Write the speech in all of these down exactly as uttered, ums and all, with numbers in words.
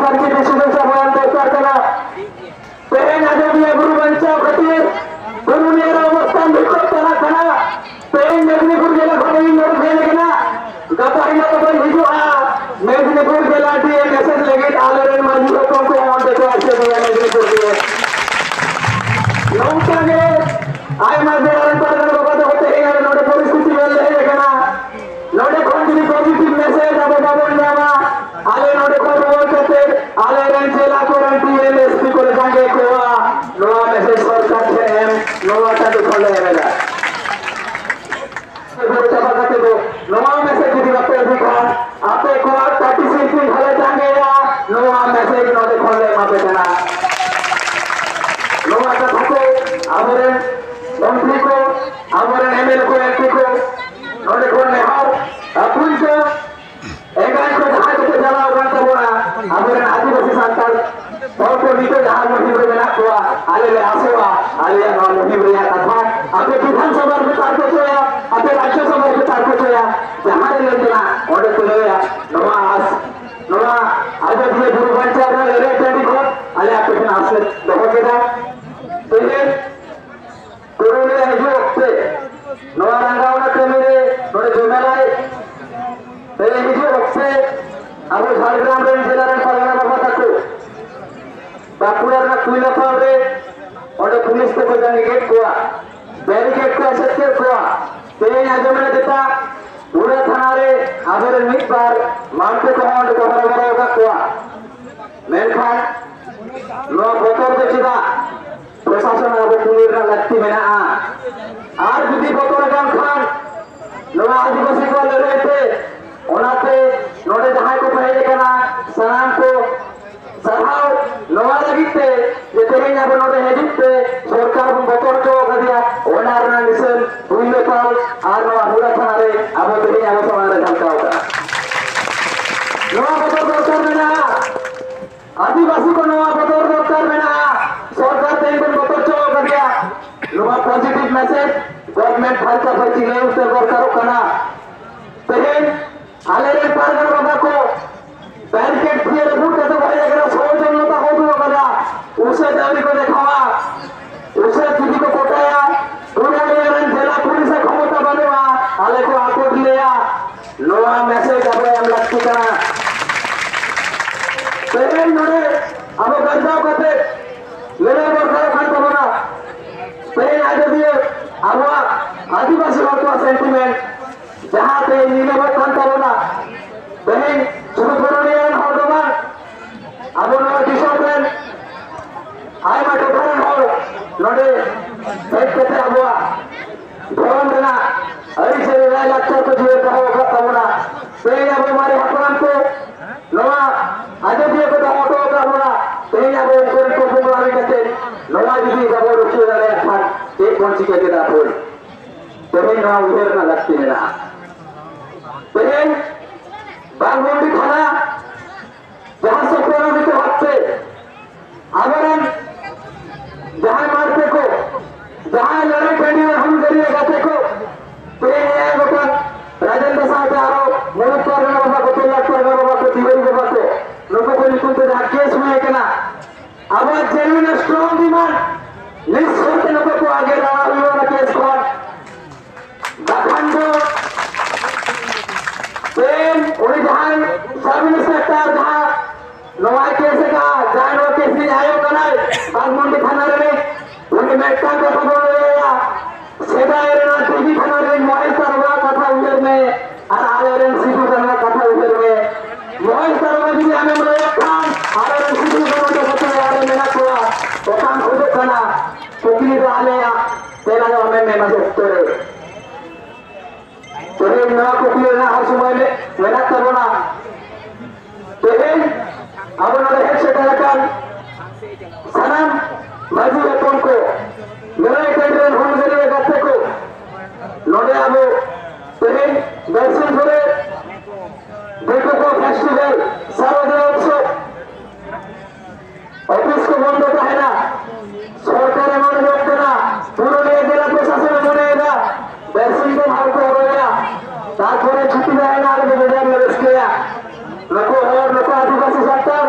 ᱯᱟᱹᱨᱥᱤ ᱛᱮ ᱥᱩᱵᱮᱥᱟ ᱵᱚᱭᱟᱱ ᱫᱚᱨᱠᱟᱨ ᱠᱟᱱᱟ᱾ ᱛᱮᱦᱮᱧ ᱟᱡᱚᱫᱤᱭᱟᱹ ᱵᱩᱨᱩ ᱵᱟᱧᱪᱟᱣ ᱠᱷᱟᱹᱛᱤᱨ ᱯᱩᱨᱩᱞᱤᱭᱟᱹ ᱨᱮ ᱚᱵᱚᱥᱛᱷᱟᱱ ᱵᱤᱠᱷᱳᱵ ᱪᱟᱞᱟᱜ ᱠᱟᱱᱟ᱾ ᱛᱮᱦᱮᱧ ᱢᱮᱫᱽᱱᱤᱯᱩᱨ ᱡᱮᱞᱟ ᱠᱷᱚᱱ ᱤᱧ ᱱᱚᱰᱮ ᱦᱮᱡ ᱟᱠᱟᱱᱟ, ᱜᱟᱯᱟ ᱦᱤᱞᱳᱜ ᱫᱚᱧ ᱦᱤᱡᱩᱜᱼᱟ᱾ ᱢᱮᱫᱽᱱᱤᱯᱩᱨ ᱡᱮᱞᱟ ᱰᱤ ᱮᱢ ᱮᱥ ᱮᱥ ᱞᱟᱹᱜᱤᱫ ᱟᱞᱮᱨᱮᱱ ᱢᱟᱹᱡᱷᱤ ᱦᱚᱯᱚᱱ ᱠᱚ ᱚᱸᱰᱮ ᱠᱚ ᱟᱹᱪᱩᱨᱮᱭᱟ ᱢᱮᱫᱽᱱᱤᱯᱩᱨ ᱨᱮ᱾ ᱱᱚᱝᱠᱟ ᱜᱮ ᱟᱭᱢᱟ ᱡᱮᱞᱟ ᱨᱮᱱ ᱯᱟᱨᱜᱟᱱᱟ ᱵᱟᱵᱟ ᱛᱟᱠᱚ ᱛᱮᱦᱮᱧ ᱟᱞᱮ ᱱᱚᱰᱮ ᱯᱚᱨᱤᱥᱛᱷᱤᱛᱤ ᱧᱮᱞ ᱞᱮ ᱦᱮᱡ ᱟᱠᱟᱱᱟ᱾ ᱱᱚᱰᱮ ᱠᱷᱚᱱ ᱡᱩᱫᱤ ᱯᱚᱡᱤᱴᱤᱵᱷ ᱢᱮᱥᱮᱡᱽ ᱟᱵᱚ ᱵᱟᱵᱚᱱ ᱧᱟᱢᱟ, ᱟᱞᱮ ᱱᱚᱰᱮ ᱠᱷᱚᱱ ᱨᱩᱣᱟᱹᱲ ᱠᱟᱛᱮ ᱟᱞᱮᱨᱮᱱ ᱡᱮᱞᱟ ᱠᱚᱨᱮᱱ ᱰᱤ ᱮᱢ ᱮᱥ ᱯᱤ ᱠᱚᱞᱮ ᱡᱟᱸᱜᱮ ᱠᱚᱣᱟ᱾ ᱱᱚᱣᱟ ᱢᱮᱥᱮᱡᱽ ᱥᱚᱨᱠᱟᱨ ᱴᱷᱮᱱ ᱮᱢ, ᱱᱚᱣᱟ ᱴᱟᱺᱰᱤ ᱠᱷᱚᱱ ᱞᱮ ᱮᱢ ᱮᱫᱟ᱾ ᱪᱟᱵᱟ ᱠᱟᱛᱮ ᱫᱚ ᱱᱚᱣᱟ ᱢᱮᱥᱮᱡᱽ ᱡᱩᱫᱤ ᱵᱟᱯᱮ ᱤᱫᱤ ᱠᱷᱟᱱ, ᱟᱯᱮ ᱠᱚᱣᱟᱜ ᱯᱟᱹᱴᱤ ᱥᱤᱞᱯᱤᱧ ᱦᱚᱸᱞᱮ ᱡᱟᱸᱜᱮᱭᱟ᱾ ᱱᱚᱣᱟ ᱢᱮᱥᱮᱡᱽ ᱱᱚᱰᱮ ᱠᱷᱚᱱ ᱞᱮ ᱮᱢᱟ ᱯᱮ ᱠᱟᱱᱟ᱾ ᱱᱚᱣᱟ ᱠᱟᱛᱷᱟ ᱠᱚ ᱟᱵᱚᱨᱮᱱ ᱢᱚᱱᱛᱨᱤ ᱠᱚ, ᱟᱵᱚᱨᱮᱱ ᱮᱢ ᱮᱞ ᱮ ᱠᱚ, ᱮᱢ ᱯᱤ ᱠᱚ, ᱱᱚᱰᱮ ᱠᱷᱚᱱ ᱱᱮᱦᱚᱨ, ᱟᱹᱯᱩᱞ ᱠᱚ, ᱮᱸᱜᱟᱭ ᱠᱚ ᱡᱟᱦᱟᱸᱭ ᱠᱚᱠᱚ ᱪᱟᱞᱟᱣ ᱟᱠᱟᱱ ᱛᱟᱵᱚᱱᱟ, ᱟᱵᱚᱨᱮᱱ ᱟᱹᱫᱤᱵᱟᱹᱥᱤ ᱥᱟᱱᱛᱟᱲ ᱦᱚᱲ ᱠᱚ ᱱᱤᱛᱚᱜ ᱡᱟᱦᱟᱸ ᱢᱩᱦᱤᱢ ᱨᱮ ᱢᱮᱱᱟᱜ ᱠᱚᱣᱟ, ᱟᱞᱮ ᱞᱮ ᱟᱥᱚᱜᱼᱟ, ᱟᱞᱮᱭᱟᱜ ᱱᱚᱣᱟ ᱢᱩᱦᱤᱢ ᱨᱮᱭᱟᱜ ᱠᱟᱛᱷᱟ ᱟᱯᱮ ᱵᱤᱫᱷᱟᱱ ᱥᱚᱵᱷᱟ ᱨᱮᱯᱮ ᱛᱟᱨᱠᱚ ᱦᱚᱪᱚᱭᱟ, ᱟᱯᱮ ᱨᱟᱡᱽᱡᱚ ᱥᱚᱵᱷᱟ ᱨᱮᱯᱮ ᱛᱟᱨᱠᱚ ᱦᱚᱪᱚᱭᱟ, ᱡᱟᱦᱟᱸ ᱨᱮ ᱞᱟᱹᱭ ᱛᱮᱱᱟᱜ ᱚᱸᱰᱮ ᱯᱮ ᱞᱟᱹᱭᱟ᱾ ᱱᱚᱣᱟ ᱟᱥ, ᱱᱚᱣᱟ ᱟᱡᱚᱫᱤᱭᱟᱹ ᱵᱩᱨᱩ ᱵᱟᱧᱪᱟᱣ ᱨᱮᱱᱟᱜ ᱞᱟᱹᱲᱦᱟᱹᱭ ᱴᱟᱺᱰᱤ ᱠᱷᱚᱱ ᱟᱞᱮ ᱟᱯᱮ ᱴᱷᱮᱱ ᱟᱥ ᱞᱮ ᱫᱚᱦᱚ ᱠᱮᱫᱟ᱾ ᱛᱮᱦᱮᱧ ᱯᱩᱨᱩᱞᱤᱭᱟᱹ ᱦᱤᱡᱩᱜ ᱚᱠᱛᱮ ᱱᱚᱣᱟ ᱨᱟᱸᱜᱟᱣᱱᱟ ᱠᱟᱹᱢᱤ ᱨᱮ ᱱᱚᱰᱮ ᱡᱚᱢᱮᱞᱟᱭ ᱛᱮ ᱦᱤᱡᱩᱜ ᱚᱠᱛᱮ ᱟᱵᱚ ᱡᱷᱟᱲᱜᱨᱟᱢ ᱨᱮᱱ ᱡᱮᱞᱟ ᱨᱮᱱ ᱯᱟᱨᱜᱟᱱᱟ ᱵᱟᱵᱟ ᱛᱟᱠᱚ ᱵᱟᱸᱠᱩᱲᱟ ᱨᱮᱱᱟᱜ ᱠᱩᱭᱞᱟᱯᱟᱞ ᱨᱮ ᱚᱸᱰᱮ ᱯᱩᱞᱤᱥ ᱛᱮᱠᱚ ᱡᱟᱸᱜᱮ ᱠᱮᱫ ᱠᱚᱣᱟ, ᱵᱮᱨᱤᱠᱮᱰ ᱠᱚ ᱮᱥᱮᱫ ᱠᱮᱫ ᱠᱚᱣᱟ᱾ ᱛᱮᱦᱮᱧ ᱟᱸᱡᱚᱢᱮᱱᱟ ᱪᱮᱛᱟ ᱯᱩᱨᱟᱹ ᱛᱷᱟᱱᱟ ᱨᱮ ᱟᱵᱚᱨᱮᱱ ᱢᱤᱫ ᱵᱟᱨ ᱢᱟᱱᱛᱮ ᱠᱚᱦᱚᱸ ᱚᱸᱰᱮ ᱠᱚ ᱦᱚᱨᱚ ᱵᱚᱨᱚ ᱟᱠᱟᱫ ᱠᱚᱣᱟ᱾ ᱢᱮᱱᱠᱷᱟᱱ ᱱᱚᱣᱟ ᱵᱚᱛᱚᱨ ᱫᱚ ᱪᱮᱫᱟᱜ? ᱯᱨᱚᱥᱟᱥᱚᱱ ᱟᱵᱚ ᱠᱩᱞᱤ ᱨᱮᱱᱟᱜ ᱞᱟᱹᱠᱛᱤ ᱢᱮᱱᱟᱜᱼᱟ᱾ ᱟᱨ ᱡᱩᱫᱤ ᱵᱚᱛᱚᱨ ᱟᱠᱟᱱ ᱠᱷᱟᱱ ᱱᱚᱣᱟ ᱟᱹᱫᱤᱵᱟᱹᱥᱤ ᱠᱚᱣᱟᱜ ᱞᱟᱹᱲᱦᱟᱹᱭ ᱛᱮ, ᱚᱱᱟᱛᱮ ᱱᱚᱰᱮ ᱡᱟᱦᱟᱸᱭ ᱠᱚ ᱦᱮᱡ ᱟᱠᱟᱱᱟ ᱥᱟᱱᱟᱢ ᱠᱚ ᱥᱟᱨᱦᱟᱣ᱾ ᱱᱚᱣᱟ ᱞᱟᱹᱜᱤᱫ ᱛᱮ ᱡᱮ ᱛᱮᱦᱮᱧ ᱟᱵᱚ ᱱᱚᱰᱮ ᱦᱤᱡᱩᱜ ᱛᱮ ᱥᱚᱨᱠᱟᱨ ᱵᱚᱱ ᱵᱚᱛᱚᱨ ᱦᱚᱪᱚ ᱟᱠᱟᱫᱮᱭᱟ, ᱚᱱᱟ ᱨᱮᱱᱟᱜ ᱱᱤᱥᱟᱹᱱ ᱦᱩᱭ ᱞᱮᱠᱷᱟᱱ ᱟᱨ ᱱᱚᱣᱟ ᱦᱩᱲᱟ ᱛᱷᱟᱱᱟ ᱨᱮ ᱟᱵᱚ ᱛᱮᱦᱮᱧ ᱟᱵᱚ ᱥᱟᱢᱟᱝ ᱨᱮ ᱡᱷᱟᱞᱠᱟᱣ ᱟᱠᱟᱱᱟ᱾ ᱱᱚᱣᱟ ᱵᱚᱛᱚᱨ ᱫᱚᱨᱠᱟᱨ ᱢᱮᱱᱟᱜᱼᱟ᱾ ᱟᱹᱫᱤᱵᱟᱹᱥᱤ ᱠᱚ ᱱᱚᱣᱟ ᱵᱚᱛᱚᱨ ᱫᱚᱨᱠᱟᱨ ᱢᱮᱱᱟᱜᱼᱟ᱾ ᱥᱚᱨᱠᱟᱨ ᱛᱮᱦᱮᱧ ᱵᱚᱱ ᱵᱚᱛᱚᱨ ᱦᱚᱪᱚ ᱟᱠᱟᱫᱮᱭᱟ᱾ ᱱᱚᱣᱟ ᱯᱚᱡᱤᱴᱤᱵᱷ ᱢᱮᱥᱮᱡᱽ ᱜᱚᱵᱷᱚᱨᱱᱢᱮᱱᱴ ᱯᱷᱟᱨᱪᱟ ᱯᱷᱟᱹᱨᱪᱤ ᱞᱟᱹᱭ ᱩᱛᱟᱹᱨ ᱫᱚᱨᱠᱟᱨᱚᱜ ᱠᱟᱱᱟ᱾ ᱛᱮᱦᱮᱧ ᱟᱞᱮᱨᱮᱱ ᱯᱟᱨᱜᱟᱱᱟ ᱵᱟᱵᱟ ᱠᱚ ᱵᱮᱨᱤᱠᱮᱰ ᱫᱤᱭᱮ ᱨᱟᱹᱯᱩᱫ ᱠᱟᱛᱮ ᱠᱚ ᱛᱮᱦᱮᱧ ᱱᱚᱰᱮ ᱟᱵᱚ ᱜᱟᱨᱡᱟᱣ ᱠᱟᱛᱮ ᱞᱟᱹᱲᱦᱟᱹᱭ ᱫᱚᱨᱠᱟᱨᱚᱜ ᱠᱟᱱ ᱛᱟᱵᱚᱱᱟ᱾ ᱛᱮᱦᱮᱧ ᱟᱡᱚᱫᱤᱭᱟᱹ ᱟᱵᱚᱣᱟᱜ ᱟᱹᱫᱤᱵᱟᱹᱥᱤ ᱦᱚᱲ ᱠᱚᱣᱟᱜ ᱥᱮᱱᱴᱤᱢᱮᱱᱴ, ᱡᱟᱦᱟᱸ ᱛᱮᱦᱮᱧ ᱧᱤᱫᱟᱹ ᱠᱟᱱ ᱛᱟᱵᱚᱱᱟ, ᱛᱮᱦᱮᱧ ᱥᱩᱫᱷᱩ ᱯᱩᱨᱩᱞᱤᱭᱟᱹ ᱨᱮᱱ ᱦᱚᱲ ᱫᱚ ᱵᱟᱝ, ᱟᱵᱚ ᱱᱚᱣᱟ ᱫᱤᱥᱚᱢ ᱨᱮᱱ ᱟᱭᱢᱟ ᱴᱚᱴᱷᱟ ᱨᱮᱱ ᱦᱚᱲ ᱱᱚᱰᱮ ᱦᱮᱡ ᱠᱟᱛᱮ ᱟᱵᱚᱣᱟᱜ ᱫᱷᱚᱨᱚᱢ ᱨᱮᱱᱟᱜ ᱟᱹᱨᱤᱪᱟᱹᱞᱤ, ᱞᱟᱭᱼᱞᱟᱠᱪᱟᱨ ᱠᱚ ᱡᱤᱭᱟᱹᱲ ᱫᱚᱦᱚ ᱟᱠᱟᱫ ᱛᱟᱵᱚᱱᱟ᱾ ᱛᱮᱦᱮᱧ ᱟᱵᱚ ᱢᱟᱨᱮ ᱦᱟᱯᱲᱟᱢ ᱠᱚ ᱱᱚᱣᱟ ᱟᱡᱚᱫᱤᱭᱟᱹ ᱠᱚ ᱫᱚᱦᱚ ᱦᱚᱴᱚ ᱟᱠᱟᱫ ᱵᱚᱱᱟ᱾ ᱛᱮᱦᱮᱧ ᱟᱵᱚ ᱩᱱᱠᱩ ᱨᱮᱱ ᱯᱚᱯᱚᱝᱲᱟ ᱦᱩᱭ ᱠᱟᱛᱮ ᱱᱚᱣᱟ ᱡᱩᱫᱤ ᱵᱟᱵᱚ ᱨᱩᱠᱷᱤᱭᱟᱹ ᱫᱟᱲᱮᱭᱟᱜ ᱠᱷᱟᱱ ᱪᱮᱫ ᱵᱚᱱ ᱪᱤᱠᱟᱹ ᱠᱮᱫᱟ ᱵᱚᱱ? ᱛᱮᱦᱮᱧ ᱱᱚᱣᱟ ᱩᱭᱦᱟᱹᱨ ᱨᱮᱱᱟᱜ ᱞᱟᱹᱠᱛᱤ ᱢᱮᱱᱟᱜᱼᱟ᱾ ᱛᱮᱦᱮᱧ ᱵᱟᱜᱽᱢᱩᱱᱰᱤ ᱛᱷᱟᱱᱟ ᱡᱟᱦᱟᱸ ᱥᱚᱯᱚᱨᱚᱱᱤᱛ ᱵᱷᱟᱵᱛᱮ ᱟᱵᱚᱨᱮᱱ ᱡᱟᱦᱟᱸᱭ ᱢᱟᱨᱛᱮ ᱠᱚ, ᱡᱟᱦᱟᱸᱭ ᱞᱟᱹᱲᱦᱟᱹᱭ ᱴᱟᱺᱰᱤ ᱨᱮ ᱦᱩᱞᱜᱟᱹᱨᱤᱭᱟᱹ ᱜᱟᱛᱮ ᱠᱚ, ᱛᱮᱦᱮᱧ ᱮᱭᱟᱭ ᱜᱚᱴᱟᱝ ᱨᱟᱡᱮᱱᱫᱨᱚ ᱥᱟᱶᱛᱮ ᱟᱨᱚ ᱢᱩᱞᱩᱠ ᱯᱟᱨᱜᱟᱱᱟ ᱵᱟᱵᱟ ᱠᱚ, ᱛᱮᱞᱟᱴ ᱯᱟᱨᱜᱟᱱᱟ ᱵᱟᱵᱟ ᱠᱚ, ᱛᱤᱣᱟᱹᱨᱤ ᱵᱟᱵᱟ ᱠᱚ, ᱱᱩᱠᱩ ᱠᱚ ᱧᱩᱛᱩᱢ ᱛᱮ ᱡᱟᱦᱟᱸ ᱠᱮᱥ ᱦᱩᱭ ᱟᱠᱟᱱᱟ, ᱟᱵᱚᱣᱟᱜ genuine strong demand, ᱱᱤᱥᱥᱟᱨᱛᱷᱚ ᱱᱩᱠᱩ ᱠᱚ ᱟᱜᱮ ᱨᱟᱲᱟ ᱦᱩᱭᱩᱜᱼᱟ ᱚᱱᱟ ᱠᱮᱥ ᱠᱷᱚᱱ᱾ ᱵᱟᱠᱷᱟᱱ ᱫᱚ ᱛᱮᱦᱮᱧ ᱩᱱᱤ ᱡᱟᱦᱟᱸᱭ ᱥᱟᱵ ᱤᱱᱥᱯᱮᱠᱴᱚᱨ ᱡᱟᱦᱟᱸ ᱱᱚᱣᱟᱭ ᱠᱮᱥ ᱟᱠᱟᱫᱼᱟ, ᱡᱟᱦᱟᱸᱭ ᱱᱚᱣᱟ ᱠᱮᱥ ᱨᱤᱱᱤᱡ ᱟᱭᱳ ᱠᱟᱱᱟᱭ, ᱵᱟᱜᱽᱢᱩᱱᱰᱤ ᱛᱷᱟᱱᱟ ᱨᱤᱱᱤᱡ, ᱩᱱᱤ ᱢᱤᱫᱴᱟᱝ ᱠᱟᱛᱷᱟ ᱵᱚᱱ ᱞᱟᱹᱭ ᱟᱭᱟ, ᱥᱮᱫᱟᱭ ᱨᱮᱱᱟᱜ ᱴᱤᱵᱷᱤ ᱛᱷᱟᱱᱟ ᱨᱤᱱᱤᱡ ᱢᱚᱦᱮᱥ ᱛᱟᱨᱣᱟ ᱠᱟᱛᱷᱟ ᱩᱭᱦᱟᱹᱨ ᱢᱮ, ᱟᱨ ᱟᱞᱮ ᱨᱮᱱ ᱥᱤᱫᱩ ᱠᱟᱹᱱᱦᱩ ᱠᱟᱛᱷᱟ ᱩᱭᱦᱟᱹᱨ ᱢᱮ᱾ ᱢᱚᱦᱮᱥ ᱛᱟᱨᱣᱟ ᱡᱩᱫᱤ ᱟᱢᱮᱢ ᱞᱟᱹᱭᱟᱫ ᱠᱷᱟᱱ, ᱟᱞᱮ ᱨᱮᱱ ᱥᱤᱫᱩ ᱠᱟᱹᱱᱦᱩ ᱫᱚ ᱡᱚᱛᱚ ᱚᱲᱟᱜ ᱨᱮ ᱢᱮᱱᱟᱜ ᱠᱚᱣᱟ, ᱚᱠᱟᱢ ᱠᱷᱚᱡᱚᱜ ᱠᱟᱱᱟ? ᱠᱩᱠᱞᱤ ᱫᱚ ᱟᱞᱮᱭᱟᱜ ᱛᱮᱞᱟ ᱫᱚ ᱟᱢᱮᱢ ᱮᱢᱟ ᱚᱠᱛᱚ ᱨᱮ᱾ ᱛᱮᱦᱮᱧ ᱱᱚᱣᱟ ᱠᱩᱠᱞᱤ ᱨᱮᱱᱟᱜ ᱦᱚᱸ ᱥᱚᱢᱚᱭ ᱢᱮ-, ᱢᱮᱱᱟᱜ ᱛᱟᱵᱚᱱᱟ᱾ ᱛᱮᱦᱮᱧ ᱟᱵᱚ ᱱᱚᱰᱮ ᱦᱮᱡ ᱥᱮᱴᱮᱨ ᱟᱠᱟᱱ ᱥᱟᱱᱟᱢ ᱢᱟᱹᱡᱷᱤ ᱦᱚᱯᱚᱱ ᱠᱚ, ᱞᱟᱹᱲᱦᱟᱹᱭ ᱴᱟᱺᱰᱤ ᱨᱮᱱ ᱦᱩᱞᱜᱟᱹᱨᱤᱭᱟᱹ ᱜᱟᱛᱮ ᱠᱚ, ᱱᱚᱰᱮ ᱟᱵᱚ ᱛᱮᱦᱮᱧ ᱵᱟᱨᱥᱤᱧ ᱫᱷᱚᱨᱮ ᱫᱤᱠᱩ ᱠᱚ ᱯᱷᱮᱥᱴᱤᱵᱷᱟᱞ, ᱥᱟᱨᱚᱫᱤᱭᱟ ᱩᱛᱥᱚᱵ, ᱚᱯᱷᱤᱥ ᱠᱚ ᱵᱚᱱᱫᱚ ᱛᱟᱦᱮᱱᱟ, ᱥᱚᱨᱠᱟᱨ ᱮ ᱢᱚᱱᱮ ᱦᱩᱭᱩᱜ ᱠᱟᱱᱟ, ᱯᱩᱨᱩᱞᱤᱭᱟᱹ ᱡᱮᱞᱟ ᱯᱨᱚᱥᱟᱥᱚᱱ ᱮ ᱢᱚᱱᱮᱭᱮᱫᱟ, ᱵᱮᱥᱤᱱ ᱫᱚ ᱦᱚᱲ ᱠᱚ ᱦᱚᱨᱚᱭᱟ, ᱛᱟᱨᱯᱚᱨᱮ ᱪᱷᱩᱴᱤ ᱛᱟᱦᱮᱱᱟ, ᱟᱨ ᱵᱮᱡᱟᱨ ᱞᱮ ᱨᱟᱹᱥᱠᱟᱹᱭᱟ᱾ ᱱᱩᱠᱩ ᱦᱚᱲ, ᱱᱩᱠᱩ ᱟᱹᱫᱤᱵᱟᱹᱥᱤ ᱥᱟᱱᱛᱟᱲ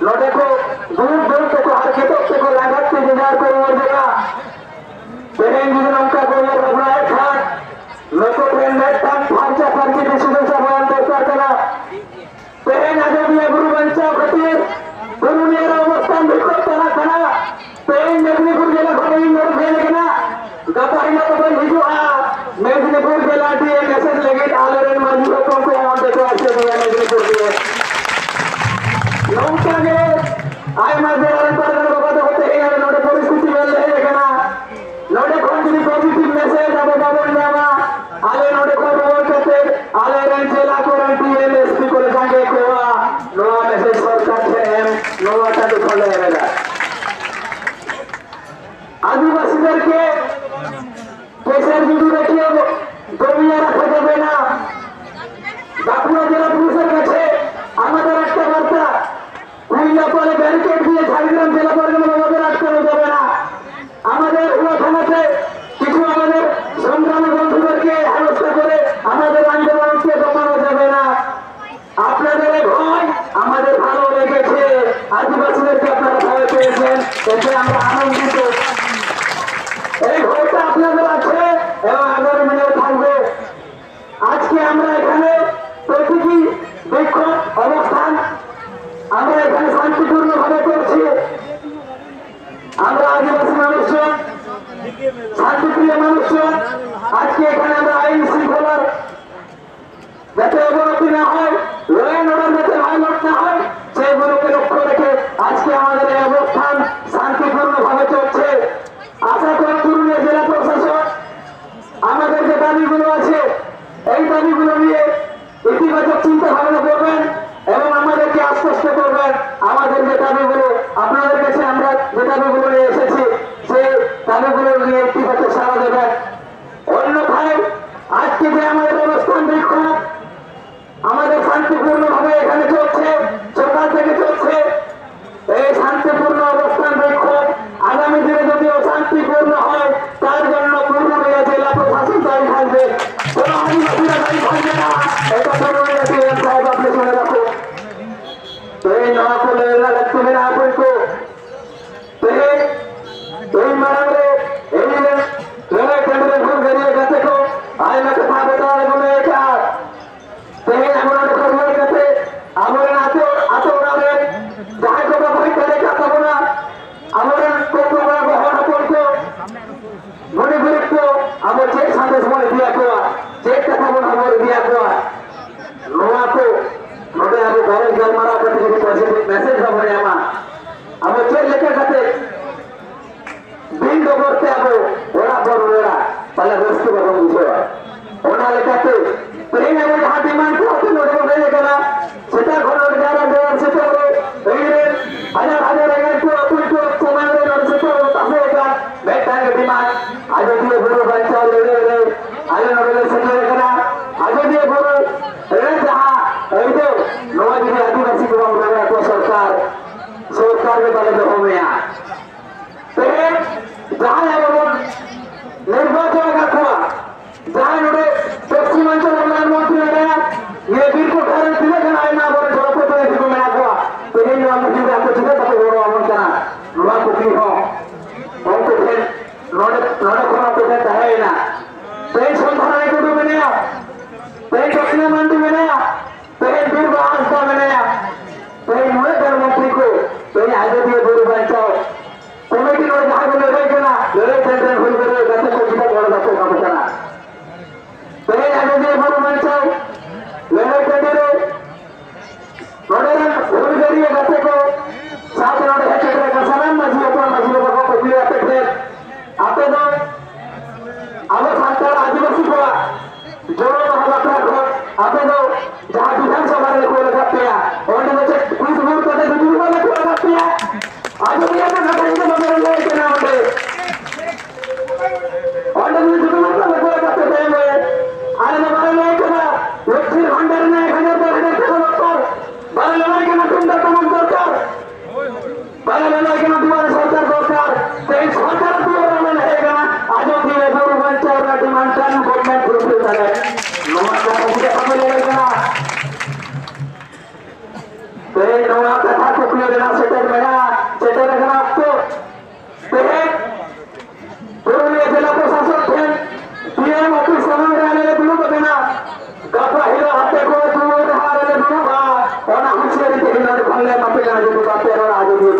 ᱱᱚᱰᱮ ᱠᱚ ᱫᱩᱲᱩᱵ ᱫᱩᱲᱩᱵ ᱛᱮᱠᱚ ᱦᱟᱨᱠᱮᱛᱚᱜ ᱛᱮᱠᱚ ᱞᱟᱸᱜᱟᱜ ᱛᱮ ᱡᱮᱡᱟᱨ ᱠᱚ ᱨᱩᱣᱟᱹᱲ ᱡᱚᱝᱟ᱾ ᱛᱮᱦᱮᱧ ᱡᱩᱫᱤ ᱱᱚᱝᱠᱟ ᱠᱚ ᱩᱭᱦᱟᱹᱨ ᱵᱷᱟᱵᱽᱱᱟᱭᱮᱫ ᱠᱷᱟᱱ, ᱱᱩᱠᱩ ᱴᱷᱮᱱ ᱢᱤᱫᱴᱟᱝ ᱯᱷᱟᱨᱪᱟ ᱯᱷᱟᱹᱨᱪᱤ ᱫᱤᱥ ᱦᱩᱫᱤᱥ ᱟᱵᱚ ᱮᱢ ᱫᱚᱨᱠᱟᱨ ᱠᱟᱱᱟ᱾ ᱛᱮᱦᱮᱧ ᱟᱡᱚᱫᱤᱭᱟᱹ ᱵᱩᱨᱩ ᱵᱟᱧᱪᱟᱣ ᱠᱷᱟᱹᱛᱤᱨ ᱯᱩᱨᱩᱞᱤᱭᱟᱹ ᱨᱮ ᱚᱵᱚᱥᱛᱷᱟᱱ ᱵᱤᱠᱷᱳᱵ ᱪᱟᱞᱟᱜ ᱠᱟᱱᱟ᱾ ᱛᱮᱦᱮᱧ ᱢᱮᱫᱽᱱᱤᱯᱩᱨ ᱡᱮᱞᱟ ᱠᱷᱚᱱ ᱤᱧ ᱱᱚᱰᱮ ᱦᱮᱡ ᱟᱠᱟᱱᱟ᱾ ᱜᱟᱯᱟ ᱦᱤᱞᱳᱜ ᱫᱚ ᱵᱟᱹᱧ ᱦᱤᱡᱩᱜᱼᱟ᱾ ᱢᱮᱫᱽᱱᱤᱯᱩᱨ ᱡᱮᱞᱟ ᱰᱤ ᱮᱢ ᱮᱥ ᱮᱥ ᱞᱟᱹᱜᱤᱫ ᱟᱞᱮᱨᱮᱱ ᱢᱟᱹᱡᱷᱤ ᱦᱚᱯᱚᱱ ᱠᱚ ᱚᱸᱰᱮ ᱠᱚ ᱟᱹᱪᱩᱨᱮᱭᱟ ᱢᱮᱫᱽᱱᱤᱯᱩᱨ ᱨᱮ᱾ ᱱᱚᱝᱠᱟ ᱜᱮ ᱟᱭᱢᱟ ᱡᱮᱞᱟ ᱨᱮᱱ ᱯᱟᱨᱜᱟᱱᱟ ᱵᱟᱵᱟ ᱛᱟᱠᱚ ᱛᱮᱦᱮᱧ ᱟᱞᱮ ᱱᱚᱰᱮ ᱯᱚᱨᱤᱥᱛᱷᱤᱛᱤ ᱧᱮᱞ ᱞᱮ ᱦᱮᱡ ᱟᱠᱟᱱᱟ᱾ ᱱᱚᱰᱮ ᱠᱷᱚᱱ ᱡᱩᱫᱤ positive message ᱟᱵᱚ ᱵᱟᱵᱚᱱ ᱧᱟᱢᱟ, ᱟᱞᱮ ᱱᱚᱰᱮ ᱠᱷᱚᱱ ᱨᱩᱣᱟᱹᱲ ᱠᱟᱛᱮ ᱟᱞᱮᱨᱮᱱ ᱡᱮᱞᱟ ᱠᱚᱨᱮᱱ ᱰᱤ ᱮᱢ ᱮᱥ ᱯᱤ ᱠᱚᱞᱮ ᱡᱟᱸᱜᱮ ᱠᱚᱣᱟ᱾ ᱱᱚᱣᱟ message ᱥᱚᱨᱠᱟᱨ ᱴᱷᱮᱱ ᱮᱢ, ᱱᱚᱣᱟ ᱴᱟᱜ ᱠᱷᱚᱱ ᱞᱮ ᱮᱢ ᱮᱫᱟ᱾ ᱟᱹᱫᱤᱵᱟᱹᱥᱤ ᱫᱮᱨ ᱠᱮ ᱯᱮᱥᱟᱨ ᱡᱩᱫᱤ ᱨᱮᱠᱷᱮ ᱫᱚᱨᱭᱟ ᱨᱟᱠᱷᱟ ᱡᱟᱵᱮ ᱱᱟ, বাঁকুড়া জেলা পুলিশের কাছে আমাদের একটা বার্তা, কুইল্লাপাড়ে ব্যারিকেড দিয়ে ঝাড়গ্রাম জেলা পরিষদ আমাদের আটকানো যাবে না। আমাদের ওখানেতে কিছু আমাদের সংগ্রামী বন্ধুদেরকে হেনস্থা করে আমাদের আন্দোলনকে দমানো যাবে না। আপনাদের এই ভয় আমাদের ভালো লেগেছে। আদিবাসীদেরকে আপনারা ভয় পেয়েছেন, এতে আমরা আনন্দিত। এই ভয়টা আপনাদের আছে এবং আগামী দিনেও থাকবে। আজকে আমরা এখানে প্রতীকী বিক্ষোভ অবস্থান আমরা এখানে শান্তিপূর্ণভাবে করছি। আমরা আদিবাসী মানুষজন, শান্তিপ্রিয় মানুষজন, আজকে এখানে আমরা আইন শৃঙ্খলার যাতে অবনতি না হয়, ল অ্যান্ড অর্ডার যাতে ভায়োলেট না হয়, সেগুলোকে লক্ষ্য রেখে আজকে আমাদের এই অবস্থান শান্তিপূর্ণভাবে চলছে। ᱛᱮᱦᱮᱧ ᱱᱚᱣᱟ ᱠᱟᱛᱷᱟ ᱠᱩᱠᱞᱤ ᱨᱮᱱᱟᱜ ᱥᱮᱴᱮᱨ ᱢᱮᱱᱟᱜᱼᱟ, ᱥᱮᱴᱮᱨ ᱟᱠᱟᱱᱟ ᱚᱠᱛᱚ᱾ ᱛᱮᱦᱮᱧ ᱯᱩᱨᱩᱞᱤᱭᱟᱹ ᱡᱮᱞᱟ ᱯᱨᱚᱥᱟᱥᱚᱱ ᱴᱷᱮᱱ ᱰᱤ ᱮᱢ ᱚᱯᱷᱤᱥ ᱥᱟᱢᱟᱝ ᱨᱮ ᱟᱞᱮ ᱞᱮ ᱫᱩᱲᱩᱵ ᱟᱠᱟᱱᱟ᱾ ᱜᱟᱯᱟ ᱦᱤᱞᱳᱜ ᱟᱯᱮ ᱠᱚ ᱫᱩᱣᱟᱹᱨ ᱰᱟᱦᱟᱨ ᱨᱮᱞᱮ ᱫᱩᱲᱩᱵᱼᱟ᱾ ᱚᱱᱟ ᱦᱩᱸᱥᱤᱭᱟᱹᱨᱤ ᱛᱮᱜᱮ ᱱᱚᱰᱮ ᱠᱷᱚᱱ ᱞᱮ ᱮᱢᱟ ᱯᱮ ᱠᱟᱱᱟ, ᱡᱩᱫᱤ ᱵᱟᱯᱮ ᱨᱚᱲᱟ, ᱟᱡᱚᱫᱤᱭᱟᱹ